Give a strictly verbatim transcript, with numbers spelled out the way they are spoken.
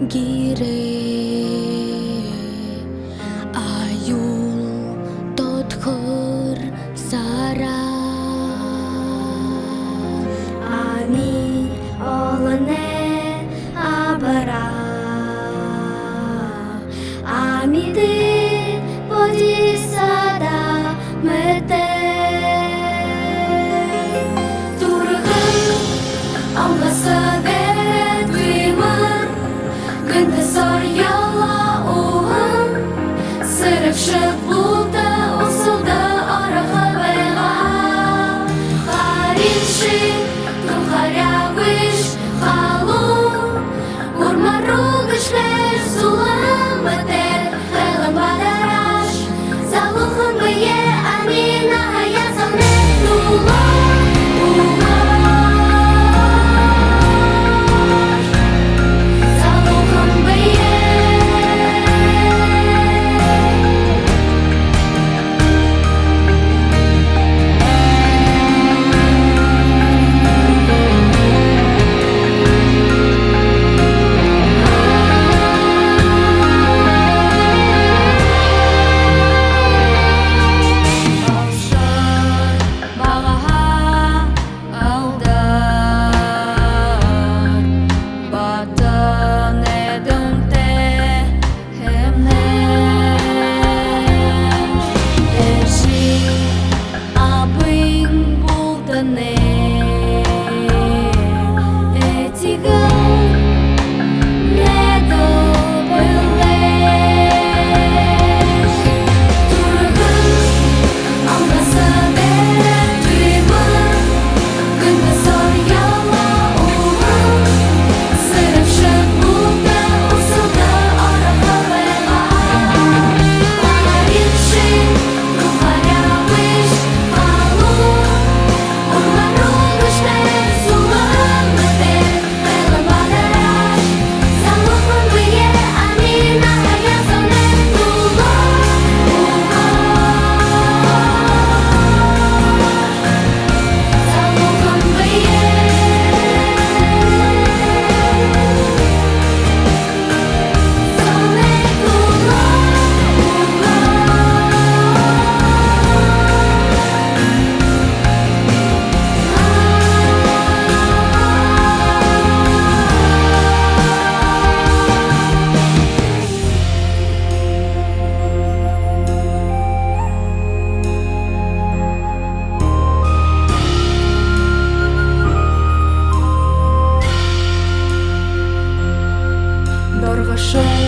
Гэрээ аюул тодхор сараа, амин олоной абараа, амиды бодисада мэтэ. Түргэн амгаса дээрэ түймэр, гэнтэ сорьёолоо уһан, сэрэгшэд булта усалда орохо байгаа. Харин ши түрхэрягүйш, халуун урма руу гэшхэш, зулам мэтэ хэлэн бадараш, залуухан бэе амин наһаяа зонойнгоо түлөө үгөөш. Залуухан бэе. Алшар багаһаа алдар, бата найдамтай хэмнэн, эжы абын бултанай этигэл найдал бэлэй. Түргэн амгаса дээрэ түймэр, гэнтэ сорьёолоо уһан, сэрэгшэд булта усалда орохо байгаа. Харин ши түрхэрягүйш, халуун урма руу гэшхэш, зулам мэтэ хэлэн бадараш, залуухан бэе амин наһаяа зонойнгоо түлөө үгөөш. Залуухан бэе. Зонойнгоо түлөө үгөөш. Доргошон